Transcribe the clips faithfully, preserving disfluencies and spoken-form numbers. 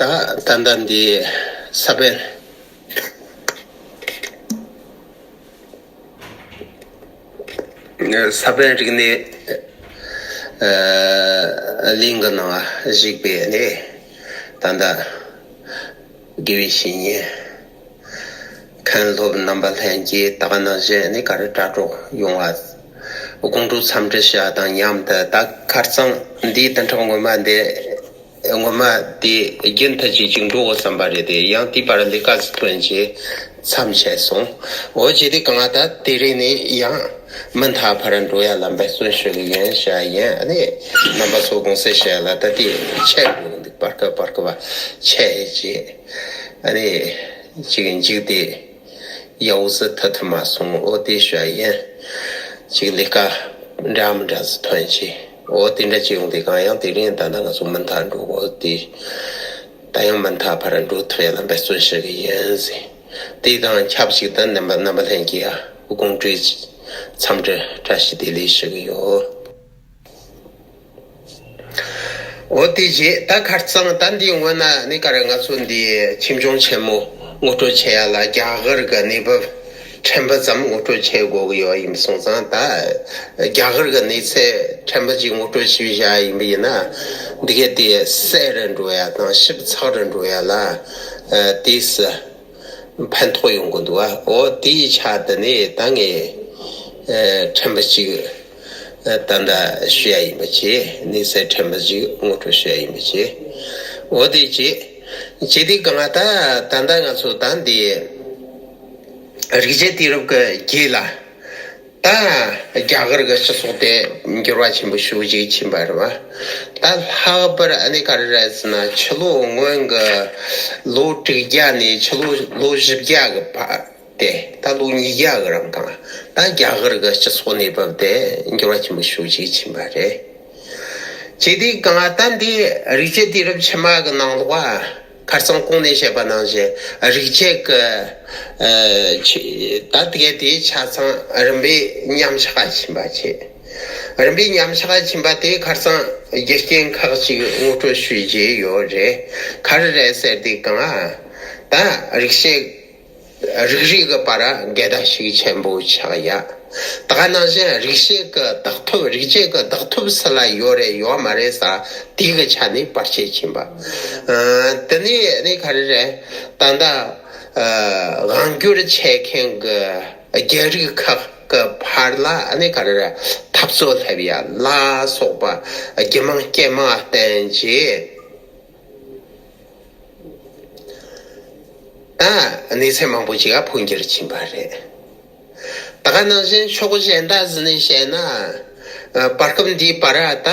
ད་ད་ལྟ་འདི་ས་པཎ་ས་པཎ་རིག་གནས་གླིང་གི་ནང་བཞུགས་པའི་ནས་ད་ལྟ་དགེ་བའི་བཤེས་གཉེན་མཁན་སློབ་རྣམ་པ་ལྷན་རྒྱས་ད་ག་ནང་བཞིན་ནས་ག་རེ་དྲ་གྲོགས་ཡོང་བ་དགོང་དྲོ་འཚམས་འདྲི་ཞུ་བ་དང་མཉམ་དུ། ད་ཁ་རྩང་འདིའི་བདུན་ཕྲག་སྔོན་མ་འདི་སྔོན་མ་དེ་རྒྱུན་མཐུད་ཅིག་ཅིག་འགྲོ་དགོས་བསམ་པ་རེད་དེ། ཡང་དེའི་བར་ལས་ཀ་ཟིག་ཐོན་རྗེས་མཚམས་ཆད་སོང་། འོ་བྱས་དུས་གང་ལ་ད་དེ་རིང་ནས་ཡང་མུ་མཐའ་བར་འགྲོ་ཡ་ལ་འབད་བརྩོན་ཞུ་གི་ཡིན་ཞུ་ཡ་ཡིན། ཨ་ནི་རྣམ་པ་ཚོ་དགོངས་སེལ་ཞུ་ཡ་ལ་ད་དེ་ཆད་འགྲོ་གི་འདུག་བར་སྐབས་བར་སྐབས་ཆད་རྗེས་ཨ་ནི་ཅིག་མཇུག་དེ་ཡག་པོ་ཟིག་ཐུབ་ཐུབ་མ་སོང་། འོ་དེ་ཞུ་ཡ་ཡིན། ཅིག་ལས་ཀ་འདྲ་མི་འདྲ་ཟིག་ཐོན་ཆེ། འོ་དེ་འདྲ་ཅིག་ཡོང་དུས་གང་ཡང་དེ་རིང་ད་ལྟ་ང་ཚོ་མུ་མཐའ་འགྲོ་གོ་དེ། ད་ཡང་མུ་མཐའ་བར་འགྲོ་ཐུབ་ཡ་ལ་འབད་བརྩོན་ཞུ་གི་ཡིན་ཟེར། དེ་དང་ཆབས་ཅིག་ཏུ་རྣམ་པ་རྣམ་པ་ལྷན་རྒྱས་ཡ་དགོང་དྲོའི་འཚམས་འདྲི་བཀྲ་ཤིས་བདེ་ལེགས་ཞུ་གི་ཡོད། འོ་དེ་རྗེས་ད་ཁ་རྩང་ད་འདིའི་སྔོན་ན་ནི་ག་རེ་ང་ཚོ་འདི་ཁྱིམ་སྐྱོང་ཆེན་མོ་ངོ་སྤྲོད་བྱེད་ཡ་ལ་རྒྱ་གར་གི་གནས་བབ་ཕྲན་བུ་ཙམ་ངོ་སྤྲོད་བྱེད་དགོས་ཀྱི་ཡོད་ཡིན་སོང་ཙང་། ད་རྒྱ་གར་གི་གནས་ཚད་ཕྲན་བུ་ཅིག་ངོ་སྤྲོད་ཞུས་བཞག་ཡིན་པ་ཡིན་ན། འདི་ག་དེ་གསལ་རུ་འགྲོ་ཡ་དང་ཞིབ་ཚགས་རུ་འགྲོ་ཡ་ལ་དེས་ཕན་ཐོགས་ཡོང་གི་འདུག་བ། འོ་དེའི་ཆ་དེ་ནས་ད་ངས་ཕྲན་བུ་ཅིག་ད་ལྟ་ཞུ་ཡ་ཡིན་པ་བྱས། གནས་ཚད་ཕྲན་བུ་ཅིག་ངོ་སྤྲོད་ཞུ་ཡ་ཡིན་པ་བྱས། འོ་དེ་བྱས་བྱས་དུས་གང་ལ་ད་ད་ལྟ་ང་ཚོ་ད་འདི་རིག་བྱེད་དུས་རབས་ཀྱི་རྗེས་ལ་ད་རྒྱ་གར་གྱི་སྤྱི་ཚོགས་དེ་འགྱུར་བ་ཆེན་པོ་ཞེ་པོ་ཅིག་ཕྱིན་པ་རེད་བ། ད་ལྷག་པར་ཨ་ནི་ག་རེ་རེད་ཟེར་ན། ཕྱི་ལོ་སྔོན་གྱི་ལོ་དྲུག་བརྒྱ་ནས་ཕྱི་ལོ་ལོ་བཞི་བརྒྱ་གི་བར་དེ། ད་ལོ་ཉིས་བརྒྱ་གི་རིང་གང་ད་རྒྱ་གར་གྱི་སྤྱི་ཚོགས་གནས་བབ་དེ་འགྱུར་བ་ཆེན་པོ་ཞེ་པོ་ཅིག་ཕྱིན་པ་རེད། བྱས་དུས་གང་ལ་ད་འདི་རིག་བྱེད་དུས་རབས་ཕྱི་མ་གི་ནང་ལོགས་ཨ། ཁ་རྩང་གོང་ནས་བཤད་པ་ནང་བཞིན་རིག་བྱེད་ཀྱི་ཨ་ཆ་ད་དེ་གའི་དེའི་ཆ་ཚང་རིམ་པས་ཉམས་ཆག་ཕྱིན་པ་བྱས། རིམ་པས་ཉམས་ཆག་ཕྱིན་པ་དེ་ཁ་རྩང་རྒྱུ་རྐྱེན་ཁག་ཅིག་ངོ་སྤྲོད་ཞུས་རྗེས་ཡོད་རེད། ག་རེ་རེད་ཟེར་དུས་གང་ཨ། ད་རིག་བྱེད་རིག་རིག་གི་བར་འགལ་ཟླ་ཤུགས་ཆེན་པོ་ཆགས་ཡ། ད་ག་ནང་བཞིན་རིག་བྱེད་ཀྱི་བདག་ཐོབ། རིག་བྱེད་ཀྱི་བདག་ཐོབ་སུ་ལ་ཡོད་རེད་ཡོད་མ་རེད་ཟེར་དེ་གི་ཆ་ནས་བར་ཆད་ཕྱིན་པ། ཨ་དེ་ནས་ནི་ག་རེ་རེད། ད་ལྟ་ཨ་དབང་སྒྱུར་བྱེད་མཁན་གྱི་རྒྱལ་རིགས་ཁག་གི་བར་ལ་ནི་ག་རེ་རེད། འཐབ་རྩོད་སླེབས་ཡ་ལ་སོགས་པ་རྒྱུ་མང་རྐྱེན་མང་བསྟན་རྗེས། ད་གནས་ཚད་མང་པོ་ཅིག་ག་འཕོ་འགྱུར་ཕྱིན་པ་རེད། ད་ག་ནང་བཞིན་ཕྱོགས་གཞན་དག་ཟིན་ནས་བཤད་ན། ཨ་བར་སྐབས་འདིའི་བར་ད་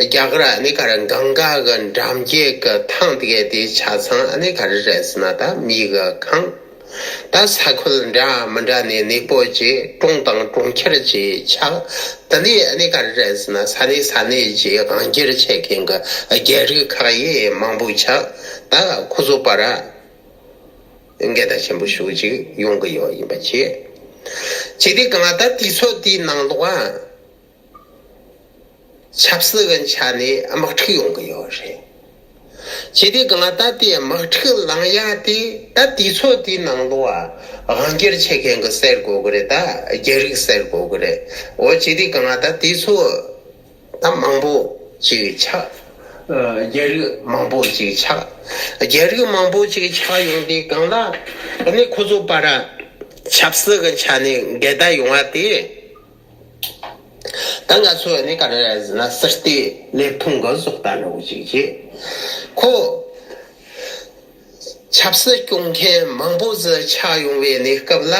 རྒྱ་གར་ཨ་ནི་ག་རེ་གངྒཱ་གི་འགྲམ་རྒྱུད་ཀྱི་ཐང་དེ་གའི་དེའི་ཆ་ཚང་ཨ་ནི་ག་རེ་རེད་ཟེར་ན། ད་མེ་གིས་གང་། ད་ས་ཁུལ་འདྲ་མི་འདྲ་ནས་གནས་སྤོ་བྱས། གྲོང་དང་གྲོང་ཁྱེར་བཅས་ཆགས། དེ་ནས་ཨ་ནི་ག་རེ་རེད་ཟེར་ན། ས་གནས་ས་གནས་བཅས་དབང་སྒྱུར་བྱེད་མཁན་གྱི་རྒྱལ་རིགས་ཁག་ཡང་མང་པོ་ཆགས། ད་ཁོ་ཚོ་བར་འགལ་ཟླ་ཆེན་པོ་ཞེ་པོ་ཅིག་ཡོང་གི་ཡོད་ཡིན་པ་བྱས། བྱས་དུས་གང་ལ་ད་དུས་ཚོད་དེའི་ནང་ལོགས་ཨ། ཆབ་སྲིད་ཀྱི་ཆ་ནས་དམག་འཁྲུག་ཡོང་གི་ཡོད་རེད། བྱས་དུས་གང་ལ་ད་དེ་དམག་འཁྲུག་ལངས་ཡ་དེ་ད་དུས་ཚོད་དེའི་ནང་ལོགས་ཨ། དབང་སྒྱུར་བྱེད་མཁན་གྱི་ཟེར་དགོས་ཀྱི་རེད། ད་རྒྱལ་རིགས་ཟེར་དགོས་ཀྱི་རེད། འོ་བྱས་དུས་གང་ལ་ད་དུས་ཚོད་ད་མང་པོ་ཅིག་ཆགས། ཨ་རྒྱལ་རིགས་མང་པོ་ཅིག་ཆགས། རྒྱལ་རིགས་མང་པོ་ཅིག་ཆགས་ཡོང་དུས་གང་ལ་ཨ་ནི་ཁོ་ཚོ་བར་ཆབ་སྲིད་ཀྱི་ཆ་ནས་འགལ་ཟླ་ཡོང་བ་དེ། ད་ང་ཚོ་ཨ་ནི་ག་རེ་རེད་ཟེར་ན། སྲིད་དེ་ལེབ་མཐོང་གི་བཟོ་ལྟ་འདྲ་བོ་ཅིག་བྱས། ཁོ་ཆབ་སྲིད་སྐྱོང་མཁན་མང་པོ་ཟིག་ཆགས་ཡོང་བའི་གནས་སྐབས་ལ།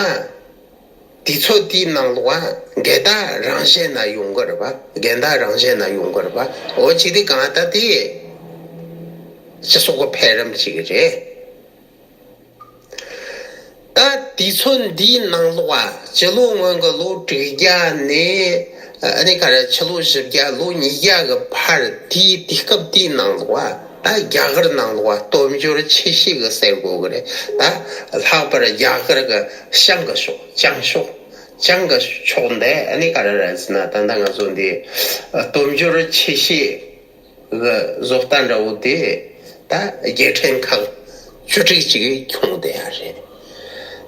དུས་ཚོད་དེའི་ནང་ལོགས་འགལ་ཟླ་རང་བཞིན་ན་ཡོང་གི་རེད་པ། འགལ་ཟླ་རང་བཞིན་ན་ཡོང་གི་རེད་པ། འོ་བྱས་དུས་གང་ལ་ད་དེ་སྤྱི་ཚོགས་ཀྱི་འཕེལ་རིམ་ཅིག་རེད། ད་དུས་ཚོད་འདིའི་ནང་ལོགས་ཨ། སྤྱི་ལོ་སྔོན་གྱི་ལོ་དྲུག་བརྒྱ་ནས་ཨ་ནི་ག་རེ་ཕྱི་ལོ་བཞི་བརྒྱ་ལོ་ཉིས་བརྒྱ་གི་བར་དེའི་དུས་སྐབས་དེའི་ནང་ལོགས་ཨ། ད་རྒྱ་གར་ནང་ལོགས་ཨ་སྟོབས་འབྱོར་ཆེ་ཤོས་ཀྱི་ཟེར་དགོས་ཀྱི་རེད། ད་ལྷག་པར་རྒྱ་གར་གྱི་བྱང་གི་ཕྱོགས། བྱང་ཕྱོགས། བྱང་གི་ཕྱོགས་འདི་ཨ་ནི་ག་རེ་རེད་ཟེར་ན། ད་ལྟ་ང་ཚོ་འདི་སྟོབས་འབྱོར་ཆེ་ཤོས་ཀྱི་བཟོ་ལྟ་འདྲ་བོ་དེ། ད་རྒྱལ་ཕྲན་ཁག་བཅུ་དྲུག་ཅིག་ཁྱོངས་བསྡད་ཡ་རེད།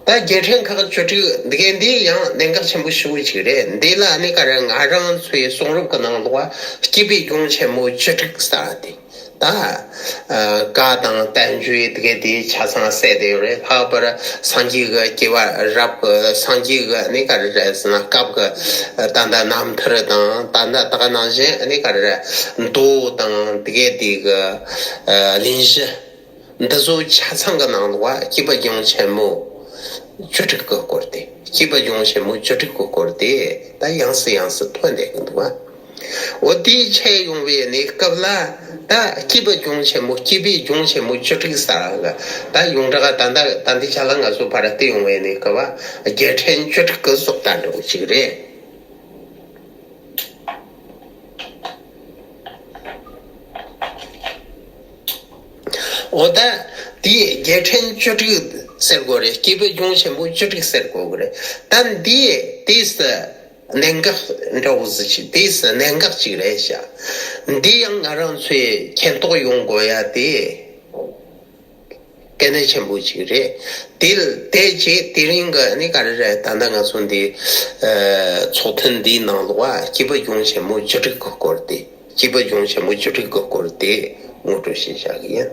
ད་རྒྱལ་ཕྲན་ཁག་བཅུ་དྲུག་འདི་གའི་འདི་ཡང་གནད་འགག་ཆེན་པོ་ཞེ་པོ་ཅིག་རེད། འདི་ལ་ཨ་ནི་ག་རེ་ང་རང་ཚོའི་གསུང་རབ་ཀྱི་ནང་ལོགས་སྐྱེས་པའི་ལྗོངས་ཆེན་མོ་བཅུ་དྲུག་ཟེར་བ་དེ། ད་ཨ་བཀའ་དང་བསྟན་བཅོས་དེ་གའི་དེའི་ཆ་ཚང་གསལ་བསྡད་ཡོད་རེད། ལྷག་པར་སངས་རྒྱས་ཀྱི་སྐྱེ་བ་རབས་ཀྱི་སངས་རྒྱས་ཀྱི་ཨ་ནི་ག་རེ་རེད་ཟེར་ན་སྐབས་ཀྱི་ད་ལྟ་རྣམ་ཐར་དང་ད་ལྟ་ད་ག་ནང་བཞིན་ཨ་ནི་ག་རེ་རེད། མདོ་དང་དེ་གའི་དེ་གི་ཨ་གླེང་གཞི་འདི་ཚོ་ཆ་ཚང་གི་ནང་ལོགས་སྐྱེས་པ་ལྗོངས་ཆེན་མོ་བཅུ་དྲུག་གི་སྐོར་དེ། སྐྱེས་པ་ལྗོངས་ཆེན་མོ་བཅུ་དྲུག་གི་སྐོར་དེ་ད་ཡང་སེ་ཡང་སེ་ཐོན་བསྡད་ཀྱི་འདུག་བ། འོ་དེའི་ཆེད་ཡོང་བའི་གནས་སྐབས་ལ་ད་སྐྱེས་པ་ལྗོངས་ཆེན་མོ་སྐྱེས་པའི་ལྗོངས་ཆེན་མོ་བཅུ་དྲུག་ཟེར་བ་ད་ཡོངས་གྲགས་ད་ལྟ་ད་འདི་ཆ་ལ་ང་ཚོ་ཕར་བལྟས་ཡོང་བའི་གནས་སྐབས་རྒྱལ་ཕྲན་བཅུ་དྲུག་གི་སོགས་ད་འདྲ་བོ་ཅིག་རེད། འོ་ད་དེའི་རྒྱལ་ཕྲན་བཅུ་དྲུག་ཟེར་དགོས་རེད། སྐྱེས་པའི་ལྗོངས་ཆེན་པོ་བཅུ་དྲུག་ཟེར་དགོས་ཀྱི་རེད། ད་འདིའི་དེས་གནད་འགག་འདྲ་བོ་ཟིག་ཅིག་དེས་གནད་འགག་ཅིག་རེད་ཤག་འདི་ཡང་ང་རང་ཚོས་མཁྱེན་རྟོགས་ཡོང་དགོས་ཡ་དེ་གལ་གནད་ཆེན་པོ་ཅིག་རེད། དེ་དེ་རྗེས་དེ་རིང་གི་ནི་ག་རེ་རེད། ད་ལྟ་ང་ཚོ་འདི་ཚོགས་ཐུན་འདིའི་ནང་ལོགས་སྐྱེས་པའི་ལྗོངས་ཆེན་མོ་བཅུ་དྲུག་གི་སྐོར་དེ། སྐྱེས་པའི་ལྗོངས་ཆེན་མོ་བཅུ་དྲུག་གི་སྐོར་དེ་ངོ་སྤྲོད་བྱེད་བཞག་གི་ཡིན།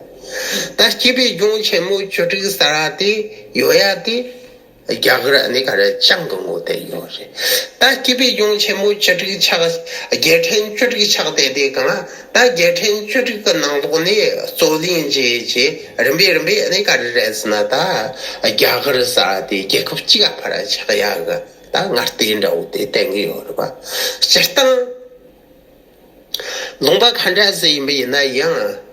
ད་སྐྱེས་པའི་ལྗོངས་ཆེན་མོ་བཅུ་དྲུག་ཟེར་བ་དེ་ཡོད་ཡ་དེ་རྒྱ་གར་ནི་ག་རེ་བྱང་གི་ངོས་དེ་ཡོད་རེད། ད་སྐྱེས་པའི་ལྗོངས་ཆེན་མོ་བཅུ་དྲུག་ཆགས། རྒྱལ་ཕྲན་བཅུ་དྲུག་ཆགས་བསྡད་དེ་གང་ད་རྒྱལ་ཕྲན་བཅུ་དྲུག་གི་ནང་ལོགས་ནས་རྩོད་གླེང་བྱས་བྱས་རིམ་པས་རིམ་པས་ནི་ག་རེ་རེད་ཟེར་ན་ད་རྒྱ་གར་ཟེར་བ་དེ་རྒྱལ་ཁབ་གཅིག་ག་ཕར་ཆགས་ཡ་གི་ད་ངར་ལྟས་འདྲ་བོ་དེ་བསྟན་གི་ཡོད་རེད་པ། སྤྱིར་བཏང་ལུང་པ་ག་འདྲ་ཟིག་ཡིན་པ་ཡིན་ན་ཡང་།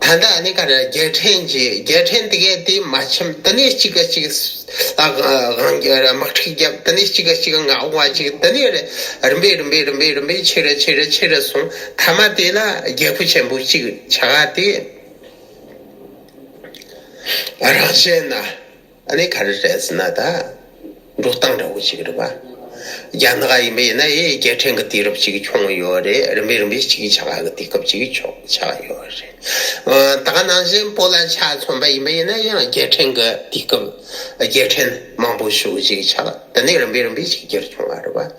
ད་ལྟ་ནི་ག་རེ་རྒྱལ་ཕྲན་གྱི་རྒྱལ་ཕྲན་དེ་གའི་དེ་མ་ཆེམ་དེ་ནས་གཅིག་ག་གཅིག་ཨ་དམག་འཁྲུག་བརྒྱབ། དེ་ནས་གཅིག་ག་གཅིག་མངའ་དབང་བ་གཅིག་དེ་ནས་རིམ་པས་རིམ་པས་རིམ་པས་རིམ་པས་ཆེ་རུ་ཆེ་རུ་ཆེ་རུ་སོང་། མཐའ་མ་དེ་ལ་རྒྱལ་ཁབ་ཆེན་པོ་གཅིག་ཆགས་དེ་རང་བཞིན་ན། ཨ་ནི་ག་རེ་རེད་ཟེར་ན་ད་འགྲོ་སྟངས་འདྲ་བོ་ཞིག་རེད་པ། རྒྱ་ནག་ཡིན་པ་ཡིན་ན་ཨེ་རྒྱལ་ཕྲན་གྱི་དུས་རབས་ཅིག་ཁྱོངས་ཡོད་རེད། རིམ་པས་རིམ་པས་ཅིག་ཆགས་གི་དུས་སྐབས་ཅིག་ཆགས་ཆགས་ཡོད་རེད། ཨ་ད་ག་ནང་བཞིན་བོད་ལ་ཆ་མཚོན་པ་ཡིན་པ་ཡིན་ན་ཡང་རྒྱལ་ཕྲན་གྱི་དུས་སྐབས་རྒྱལ་ཕྲན་མང་པོ་ཞིག་ཅིག་ཆགས། དེ་ནས་རིམ་པས་རིམ་པས་ཅིག་འགྱུར་བྱུང་བ་རེད་པ།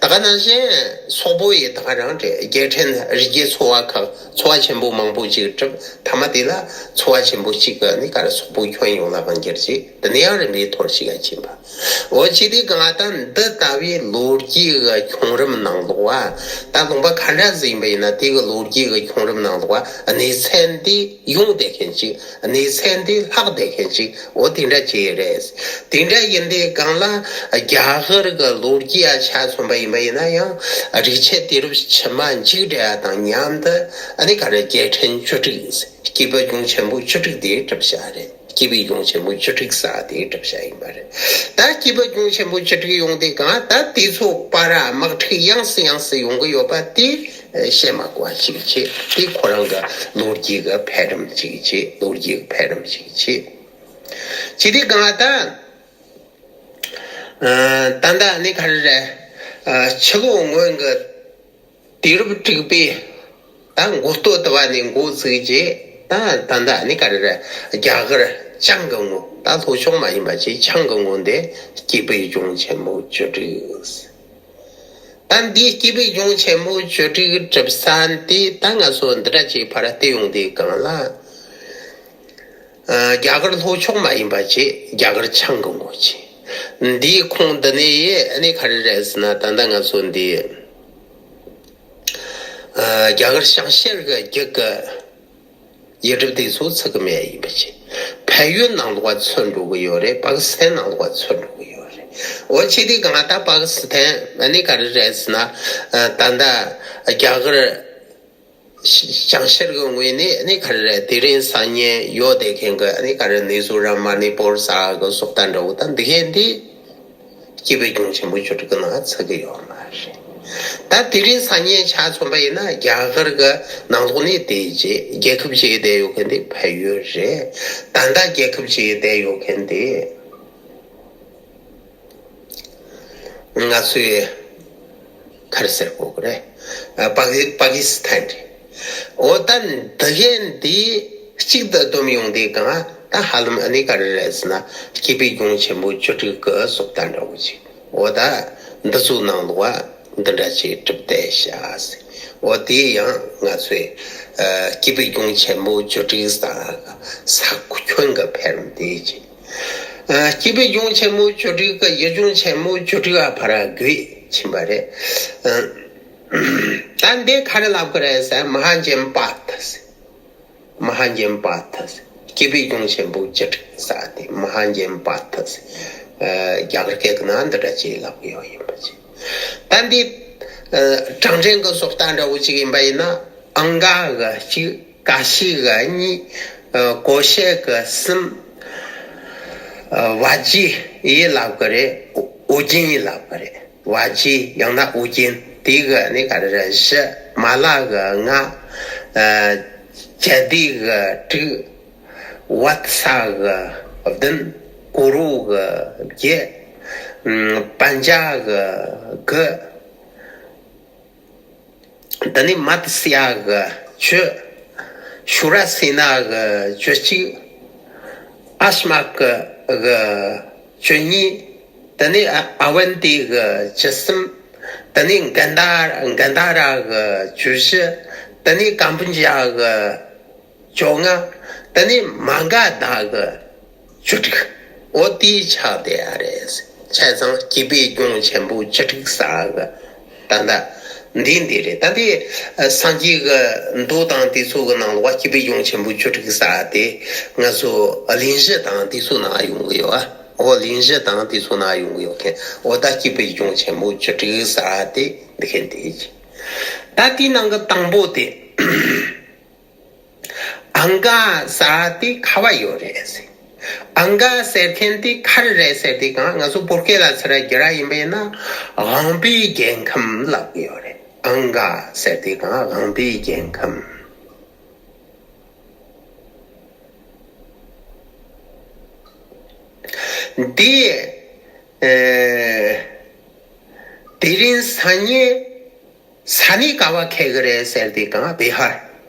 ད་ག་ནང་བཞིན་སོག་པོ་ཡི་ད་ག་རང་རེད། རྒྱལ་ཕྲན་རི་རྒྱལ་ཚོ་བ་ཁག་ཚོ་བ་ཆེན་པོ་མང་པོ་ཅིག་གྲུབ། མཐའ་མ་དེ་ལ་ཚོ་བ་ཆེན་པོ་གཅིག་གི་ནི་ག་རེ་སོག་པོ་ཁྱོན་ཡོངས་ལ་དབང་སྒྱུར་བྱས། དེ་ནས་ཡང་རིམ་པས་འཐོར་ཞིག་ལ་ཕྱིན་པ། འོ་ཅི་སྟེ་གང་ལྟར་འདི་ལྟ་བུའི་ལོ་རྒྱུས་ཀྱི་ཁྱོང་རིམ་ནང་ལོགས་ཨ། ད་ལུང་པ་ག་འདྲ་ཟིག་ཡིན་པ་ཡིན་ན་དེ་གི་ལོ་རྒྱུས་ཀྱི་ཁྱོང་རིམ་ནང་ལོགས་ཨ་གནས་ཚད་འདི་ཡོང་བསྡད་མཁན་ཅིག་གནས་ཚད་འདི་ལྷག་བསྡད་མཁན་ཅིག་འོ་དེ་འདྲ་ཅིག་རེད། དེ་འདྲ་ཡིན་དུས་གང་ལ་རྒྱ་གར་གྱི་ལོ་རྒྱུས་ཨ་ཆ་མཚོན་པ་ཡིན་པ་ཡིན་ན་ཡང་རིག་ཆད་དུས་རབས་ཕྱི་མ་མཇུག་སྒྲིལ་བ་དང་མཉམ་དུ་ཨ་ནི་ག་རེ་རྒྱལ་ཕྲན་བཅུ་དྲུག་སྐྱེས་པའི་ལྗོངས་ཆེན་པོ་བཅུ་དྲུག་དེ་གྲུབ་བཞག་རེད། སྐྱེས་པའི་ལྗོངས་ཆེན་པོ་བཅུ་དྲུག་ཟེར་དེ་གྲུབ་བཞག་ཡིན་པ་རེད། ད་སྐྱེས་པའི་ལྗོངས་ཆེན་པོ་བཅུ་དྲུག་ཡོང་དུས་གང་ད་དེ་ཚོ་བར་དམག་འཁྲུག་ཡང་སེ་ཡང་སེ་ཡོང་གི་ཡོད་པ་དེ་བཤད་མ་དགོས་པ་ཞིག་བྱས། དེ་ཁོ་རང་གི་ལོ་རྒྱུས་ཀྱི་འཕེལ་རིམ་ཞིག་བྱས། ལོ་རྒྱུས་ཀྱི་འཕེལ་རིམ་ཞིག་བྱས། ཅི་སྟེ་གང་ད། ཨ་ད་ལྟ་ནི་ག་རེ་རེད། ཨ་ཕྱི་ལོ་སྔོན་གྱི་དུས་རབས་དྲུག་པའི་ད་འགོ་སྟོད་དུ་བ་ནས་འགོ་བཙུགས་རྗེས་ད་ད་ལྟ་ནི་ག་རེ་རེད། རྒྱ་གར་བྱང་གི་ངོས་ད་ལྷོ་ཕྱོགས་མ་ཡིན་པ་ཅིག་བྱང་གི་ངོས་འདི་སྐྱེས་པའི་ལྗོངས་ཆེན་མོ་བཅུ་དྲུག་ད་འདིའི་སྐྱེས་པའི་ལྗོངས་ཆེན་མོ་བཅུ་དྲུག་གྲུབ་ས་འདི་ད་ང་ཚོ་འདི་འདྲ་ཅིག་ཕར་བལྟས་ཡོང་དུས་གང་ལ། ཨ་རྒྱ་གར་ལྷོ་ཕྱོགས་མ་ཡིན་པ་བྱས་རྒྱ་གར་བྱང་གི་ངོས་བྱས། འདིའི་ཁོངས་འདི་ནས་ཨ་ནི་ག་རེ་རེད་ཟེར་ན་ད་ལྟ་ང་ཚོ་འདི་ཨ་རྒྱ་གར་བྱང་ཤར་གྱི་རྒྱུད་ཀྱི་ཡུལ་གྲུ་དེ་ཚོ་ཚུད་ཀྱི་མེད་ཡིན་པ་བྱས། བལ་ཡུལ་ནང་ལོགས་ཚུད་འགྲོ་གི་ཡོད་རེད། པ་ཀི་སི་ཐན་ནང་ལོགས་ཚུད་འགྲོ་གི་ཡོད་རེད། འོ་ཅི་སྟེ་གང་ད་པ་ཀི་སི་ཐན་ཨ་ནི་ག་རེ་རེད་ཟེར་ན་ཨ་ད་ལྟ་རྒྱ་གར་བྱང་ཤར་གྱི་ངོས་ནས་ནི་ག་རེ་རེད། དེ་རིང་སང་ཉིན་ཡོད་བསྡད་མཁན་གྱི་ནི་ག་རེ་མི་ཛོ་རམ་མ་ནི་པུར་ས་གི་སོག་ད་འདྲ་བོ་ད་འདི་གས་འདི་སྐྱེས་པའི་ལྗོངས་ཆེན་པོ་བཅུ་དྲུག་གི་ནང་ཚུད་ཀྱི་ཡོད་མ་རེད། ད་དེ་རིང་སང་ཉིན་ཆ་མཚོན་པ་ཡིན་ན་རྒྱ་གར་གྱི་ནང་ལོགས་ནས་དེ་རྗེས་རྒྱལ་ཁབ་བྱས་བསྡད་ཡོད་མཁན་དེ་བལ་ཡུལ་རེད། ད་ལྟ་རྒྱལ་ཁབ་བྱས་བསྡད་ཡོད་མཁན་དེ། ང་ཚོས་ག་རེ་ཟེར་དགོས་ཀྱི་རེད། ཨ་པ་ཀི་པ་ཀི་སི་ཐན་རེད། འོ་ད་འདི་གས་འདི་ གཅིག་ཏུ་བསྡོམས་ཡོང་དུས་གང་ད་ཧ་ལམ་ཨ་ནི་ག་རེ་རེད་ཟེར་ན། སྐྱེས་བུ་གྱོང་ཆེན་པོ་བཅུ་དྲུག་གི་བཟོ་ལྟ་འདྲ་བོ་ཅིག་འོ་ད་འདི་ཚོའི་ནང་ལོགས་འདི་འདྲ་ཅིག་གྲུབ་བསྡད་ཤག་འོ་དེ་ཡང་ང་ཚོའི་ཨ་སྐྱེས་བུ་གྱོང་ཆེན་པོ་བཅུ་དྲུག་ས་ས་ཁྱོན་གྱི་འཕེལ་རིམ་དེ་ཅིག་ཨ་སྐྱེས་བུ་གྱོང་ཆེན་པོ་བཅུ་དྲུག་གི་ཡུལ་ལྗོངས་ཆེན་མོ་བཅུ་དྲུག་ག་ཕར་ར་བགོས་ཕྱིན་པ་རེད། ཨ་ད་འདི་ག་རེ་ལབ་ཀྱི་རེད་ཟེར། མ་ཧཱ་ཇན་པཱ་ཐ་ཟེར། མ་ཧཱ་ཇན་པཱ་ཐ་ཟེར། སྐྱེས་བུ་གྱོང་ཆེན་པོ་བཅུ་དྲུག་ས་དེ་མ་ཧཱ་ཇན་པཱ་ཐ་ཟེར། ཨ་རྒྱ་གར་སྐད་ཀྱི་ནང་འདི་འདྲ་ཅིག་ལབ་ཀྱི་ཡོད་ཡིན་པ་ཅིག་ད་འདི་ཨ་གྲངས་འདྲེན་གྱི་བཟོ་ལྟ་འདྲ་བོ་ཅིག་ཡིན་པ་ཡིན་ན། ཨང་ག་གི་གཅིག་ཀ་ཤི་གི་གཉིས། ཨ་ཀོ་ཤ་གི་གསུམ། ཨ་བ་ཇི་ཡི་ལབ་ཀྱི་རེད། ཨོ་རྒྱན་ཡི་ལབ་ཀྱི་རེད། བ་ཇི་ཡང་ན་ཨོ་རྒྱན་དེ་གི་ནི་ག་རེ་རེད། བཞི། མ་ལ་གི་ལྔ། ཨ་ཇ་དི་གི་དྲུག་བད་ས་གི་བདུན། ཀུ་རུ་གི་བརྒྱད། ཨམ་པཉྩ་གི་དགུ། དེ་ནས་མ་ཏི་སི་ཡ་གི་བཅུ། ཤུ་ར་སེ་ན་གི་བཅུ་གཅིག་ཨ་ཤ་མ་ཀ་གི་བཅུ་གཉིས། དེ་ནས་ཨ་ཨ་ཝན་ཏི་གི་བཅུ་གསུམ། དེ་ནས་གན་དྷ་གན་དྷ་ར་གི་བཅུ་བཞི། དེ་ནས་ཀམ་པུ་ཇ་གི་བཅོ་ལྔ། དེ་ནས་མ་ག་དྷ་གི་བཅུ་དྲུག་འོ་དེའི་ཆགས་བསྡད་ཡ་རེད། བྱས་ཙང་སྐྱེས་བུ་གྱོང་ཆེན་པོ་བཅུ་དྲུག་ས་གི་ད་ལྟ་འདི་འདི་རེད། ད་འདི་སངས་རྒྱས་ཀྱི་མདོ་དང་དེ་ཚོ་གི་ནང་ལོགས་སྐྱེས་བུ་གྱོང་ཆེན་པོ་བཅུ་དྲུག་ས་དེ་ང་ཚོ་གླེང་གཞི་དང་དེ་ཚོ་ནང་ཡོང་གི་ཡོད། འོ་གླེང་གཞི་དང་དེ་ཚོ་ནང་ཡོང་གི་ཡོད་མཁན། འོ་ད་སྐྱེས་བུ་གྱོང་ཆེན་པོ་བཅུ་དྲུག་ས་དེ་འདི་མཁན་དེ་ཡིན། ད་དེའི་ནང་གི་དང་པོ་དེ། ཨང་ག་ས་དེ་ག་བ་ཡོད་རེད་ཟེར། ཨང་ག་ཟེར་མཁན་དེ་ག་རེ་རེད་ཟེར་དུས་གང་ང་ཚོ་བོད་སྐད་ལ་ཚུར་བསྒྱུར་ཡ་ཡིན་པས་ན་དབང་པོའི་རྒྱལ་ཁམས་ལབ་ཀྱི་ཡོད་རེད། ཨང་ག་ཟེར་དུས་གང་དབང་པོའི་རྒྱལ་ཁམས། འདི་ཨེ་དེ་རིང་སང་ཉིན་ས་གནས་ག་བ་འཁེལ་གི་རེད་ཟེར་དུས་གང་བི་ཧར།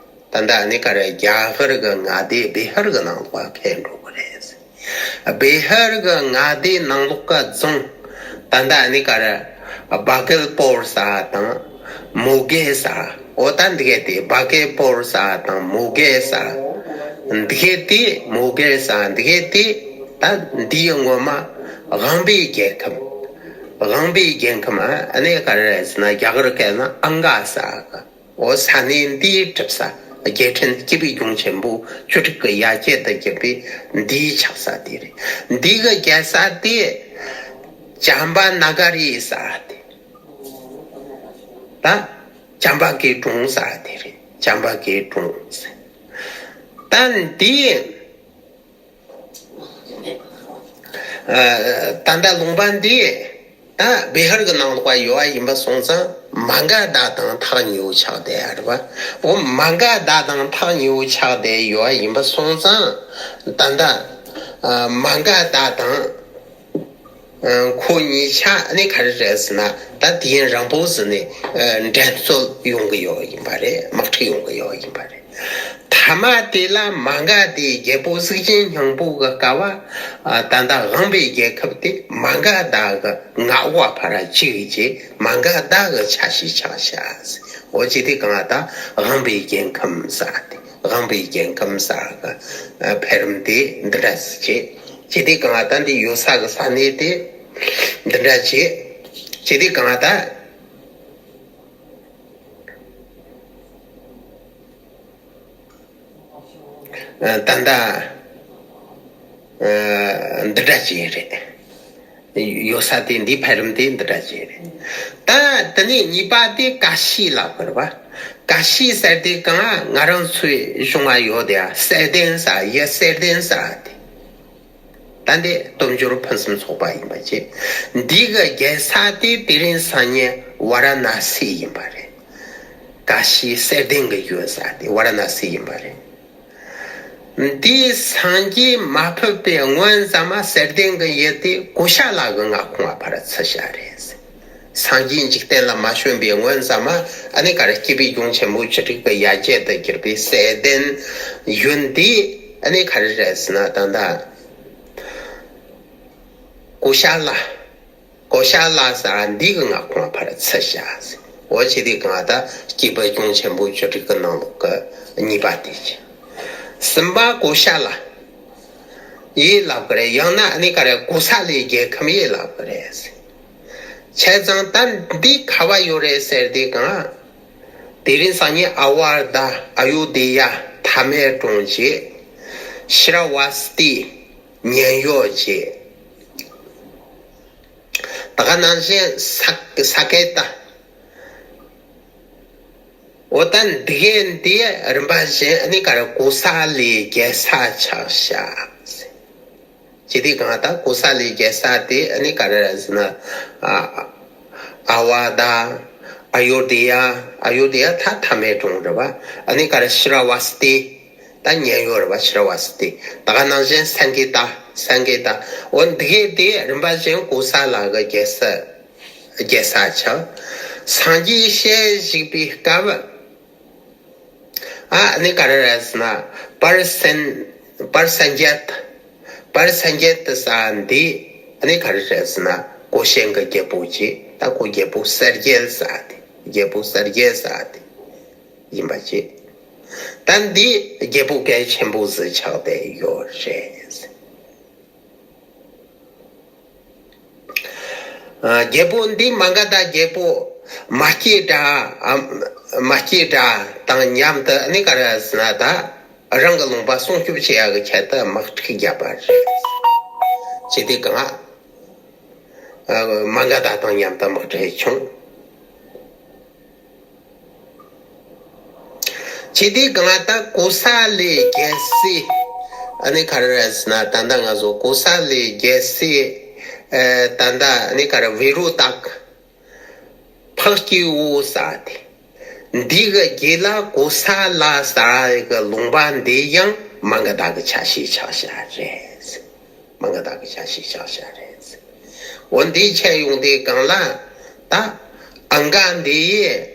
ད་ལྟ་ནི་ག་རེ་རྒྱ་གར་གི་མངའ་སྡེ་བི་ཧར་གི་ནང་ལོགས་འཁེལ་འགྲོ་གི་རེད། བི་ཧར་གི་མངའ་སྡེ་ནང་ལོགས་གི་རྫོང་ད་ལྟ་ནི་ག་རེ་བ་གལ་པོར་ས་དང་མོ་གེ་ས། འོ་ད་འདི་གས་དེ་བ་གལ་པོར་ས་དང་མོ་གེ་ས། འདི་གས་དེ་མོ་གེ་ས་འདི་གས་དེ་ད་འདིའི་ངོ་མ་དབང་པོའི་རྒྱལ་ཁམས། དབང་པོའི་རྒྱལ་ཁམས་ཨ་ནི་ག་རེ་རེད་ཟེར་ན་རྒྱ་གར་སྐད་ན་ཨང་ག་ས་གི་འོ་ས་གནས་འདིའི་གྲུབ་ས་རྒྱལ་ཕྲན་སྐྱེས་བུ་གྱོང་ཆེན་པོ་བཅུ་དྲུག་གི་ཡ་གྱལ་དུ་གྱུར་པའི་འདིའི་ཆགས་ས་དེ་རེད། འདི་གི་རྒྱལ་ས་དེ་ཅམ་པ་ན་ག་རི་ས་དེ། ད་ཅམ་པ་གི་གྲོང་ས་དེ་རེད། ཅམ་པ་གི་གྲོང་ས། ད་འདི་ད་ལྟ་ལུང་པ་འདི་ད་བི་ཧར་གྱི་ནང་ལོགས་ཡོད་པ་ཡིན་པ་སོང་ཙང་མ་ག་དྷ་དང་ཐག་ཉེ་བོ་ཆགས་བསྡད་ཡ་རེད་པ། འོ་མ་ག་དྷ་དང་ཐག་ཉེ་བོ་ཆགས་བསྡད་ཡོད་པ་ཡིན་པ་སོང་ཙང་ད་ལྟ་མ་ག་དྷ་དང་ཁོ་གཉིས་ཆ་ནི་ག་རེ་རེད་ཟེར་ན་ད་དུས་ཡུན་རིང་པོ་ཟིན་ནས་འགྲན་རྩོད་ཡོང་གི་ཡོད་ཡིན་པ་རེད། དམག་འཁྲུག་ཡོང་གི་ཡོད་ཡིན་པ་རེད། མཐའ་མ་དེ་ལ་མ་ག་དྷའི་རྒྱལ་པོ་གཟུགས་ཅན་སྙིང་པོ་གི་སྐབས་ད་ལྟ་དབང་པོའི་རྒྱལ་ཁབ་དེ་མ་ག་དྷ་གི་མངའ་འོག་ཕར་བཅུག་རྗེས་མ་ག་དྷ་གི་ཆ་ཤས་ཆགས་ཤག་འོ་ཅི་དེ་གང་ད་དབང་པོའི་རྒྱལ་ཁམས་ཟེར་ཏེ་དབང་པོའི་རྒྱལ་ཁམས་ཟེར་གི་འཕེལ་རིམ་དེ་འདི་འདྲ་ཟེར་བྱས་ཅི་དེ་གང་ད་འདི་ཡོད་ས་གི་ས་གནས་དེ་འདི་འདྲ་བྱས་ཅི་དེ་གང་ད། ད་ལྟ་འདི་འདྲ་ཅིག་རེད། ཡོད་ས་དེ་འདི་འཕེལ་རིམ་དེ་འདི་འདྲ་ཅིག་རེད། ད་དེ་ནས་གཉིས་པ་དེ་ཀ་ཤི་ལབ་པ་རེད་པ། ཀ་ཤི་ཟེར་དེ་གང་ང་རང་ཚོའི་གཞུང་ང་ཡོད་དེ་གསེར་ལྡན་ས་ཡ་གསེར་ལྡན་ས་དེ། ད་འདི་སྟོབས་འབྱོར་ཕུན་སུམ་ཚོགས་པ་ཡིན་པ་བཅས། འདི་གི་རྒྱལ་ས་དེ་དེ་རིང་སང་ཉིན་ཝཱ་ར་ཎ་སི་ཡིན་པ་རེད། ཀ་ཤི་གསེར་ལྡན་གྱི་ཡུལ་ས་དེ་ཝཱ་ར་ཎ་སི་ཡིན་པ་རེད། འདིའི་སངས་རྒྱས་མ་ཕེབས་པའི་སྔོན་ཙམ་མ་གསེར་ལྡན་གྱི་ཡུལ་དེ་ཀོ་ཤ་ལ་གི་མངའ་ཁོངས་ལ་ཕར་ཚུད་བཞག་རེད། སངས་རྒྱས་འཇིག་རྟེན་ལ་མ་བྱོན་པའི་སྔོན་ཙམ་མ། ཨ་ནི་ག་རེ། སྐྱེས་བུ་གཞུང་ཆེན་པོ་བཅུ་དྲུག་གི་ཡ་གྱལ་དུ་གྱུར་པའི་སད་ལྡན་ཡོན་ཏན། ཨ་ནི་ག་རེ་རེད་ཟེར་ན། ད་ལྟ་ཀོ་ཤ་ལ། ཀོ་ཤ་ལ་ཟེར་འདི་གི་མངའ་ཁོངས་ཕར་ཚུད་བཞག་ཟེར། འོ་བྱས་དུས་གང་ལྟར་སྐྱེས་བུ་གཞུང་ཆེན་པོ་བཅུ་དྲུག་གི་ནང་ལོགས་ཀྱི་གཉིས་པ་དེ་བྱས། གསུམ་པ་ཀོ་ཤ་ལ་ཡིན་ལབ་ཀྱི་རེད། ཡང་ན་ཨ་ནི་ག་རེ། ཀོ་ས་ལའི་རྒྱལ་ཁམས་ཡིན་ལབ་ཀྱི་རེད་ཟེར། བྱས་ཙང་ད་འདི་ག་པར་ཡོད་རེད་ཟེར་དུས་གང་། དེ་རིང་སང་ཉིན་ཨ་ཝར་དྷ། ཨ་ཡོ་དྷི་ཡ། མཐའ་མའི་གྲོང་ཁྱེར། ཤྲ་ཝ་སྟི། མཉན་ཡོད་བྱས། ད་ག་ནང་བཞིན་ས་ས་ཀེ་ཏ། འོ་ད་འདི་གའི་འདི་རིམ་པ་བཞིན་ཨ་ནི་ག་རེ། ཀོ་ས་ལའི་རྒྱལ་ས་ཆགས་བཞག་ཟེར། བྱས་དུས་གང་ལྟར་ཀོ་ས་ལའི་རྒྱལ་ས་དེ་ཨ་ནི་ག་རེ་རེད་ཟེར་ན། ཨ་ཨ་ཝ་དྷ། ཨ་ཡོ་དྷི་ཡ། ཨ་ཡོ་དྷི་ཡ་ད་མཐའ་མའི་གྲོང་རེད་པ། ཨ་ནི་ག་རེ། ཤྲ་ཝ་སྟི། ད་མཉན་ཡོད་རེད་པ། ཤྲ་ཝ་སྟི། ད་ག་ནང་བཞིན་ས་ཀེ་ཏ། ས་ཀེ་ཏ། འོ་འདི་གའི་དེ་རིམ་པ་བཞིན་ཀོ་ས་ལ་གི་རྒྱལ་ས། རྒྱལ་ས་ཆགས། སངས་རྒྱས་ཞལ་བཞུགས་པའི་སྐབས། ཨ་ནི་ག་རེ་རེད་ཟེར་ན། པར་སན། པར་སན་ཇད། པར་སན་ཇད་ཟེར་འདི་ཨ་ནི་ག་རེ་རེད་ཟེར་ན། ཀོ་ཤན་གྱི་རྒྱལ་པོ་བྱས། ད་ཁོ་རྒྱལ་པོ་གསལ་རྒྱལ་ཟེར་དེ། རྒྱལ་པོ་གསལ་རྒྱལ་ཟེར་དེ་ཡིན་པ་བྱས། ད་འདི་རྒྱལ་པོ་གལ་ཆེན་པོ་ཟིག་ཆགས་བསྡད་ཡོད་རེད། ཨ། རྒྱལ་པོ་འདི་མ་ག་དྷ་རྒྱལ་པོ་མ་སྐྱེས་དགྲ། ཨ། མ་སྐྱེས་དགྲ་དང་མཉམ་དུ་ཨ་ནི་ག་རེ་ཟེར་ན། ད་རང་གི་ལུང་པ་སྲུང་སྐྱོབ་བྱེད་ཡག་གི་ཆེད་དུ་དམག་འཁྲུག་བརྒྱབ་པ་རེད། བྱས་དུས་གང་། ཨ། མ་ག་དྷ་དང་མཉམ་དུ་དམག་འཁྲུག་བྱུང་། བྱས་དུས་གང་ལྟར་ཀོ་ས་ལའི་རྒྱལ་སྲིད། ཨ་ནི་ག་རེ་རེད་ཟེར་ན། ད་ལྟ་ང་ཚོ་ཀོ་ས་ལའི་རྒྱལ་སྲིད། ཨ། ད་ལྟ་ཨ་ནི་ག་རེ། བི་རུ་ཏ། འཕགས་སྐྱེས་འོད་ཟེར་དེ། འདི་གི་རྗེས་ལ་ཀོ་ས་ལ་ཟེར་གི་ལུང་པ་འདི་ཡང་མ་ག་དྷ་གི་ཆ་ཤས་ཆགས་བཞག་རེད། མ་ག་དྷ་གི་ཆ་ཤས་ཆགས་བཞག་རེད། འོ་འདི་ཆད་ཡོང་དུས་གང་ལ། ད་ཨང་ག་འདི་ཡིས།